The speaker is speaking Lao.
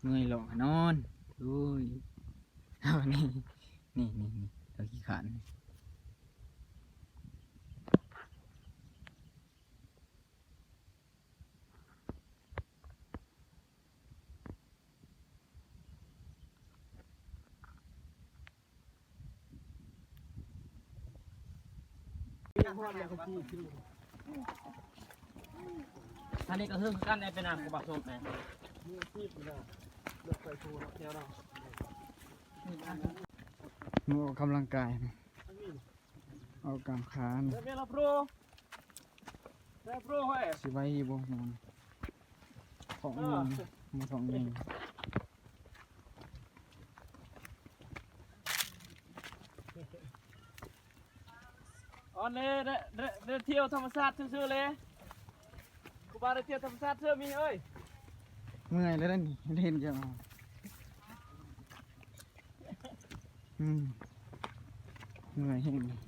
ເມື່ອຍຫຼອກນອນ. ໂອ້ຍ ເອົານີ້ ນີ້ ນີ້ ນີ້ ເອົາຂີ້ຂາດ. ອັນນີ້ກໍຄືກັນໄດ້ ໄປນຳກັບບັກສົບນະ. ໂອ້ ອອກກຳລັງກາຍ ອອກກາງຂາ. ຊິໄຫວຢູ່ບໍ່? ຂອງ ເອີ ມັນຂອງໃຫຍ່. ອອນເລີຍ ໄດ້ ໄດ້ ໄດ້ທ່ຽວທຳມະຊາດຊື່ໆເລີຍ. ຄູບາໄດ້ທ່ຽວທຳມະຊາດເຊີມີເອີຍ. ເມື່ອຍແລ້ວນີ້ ເຫັນຈັ່ງ ອືມ ເມື່ອຍແຮງ.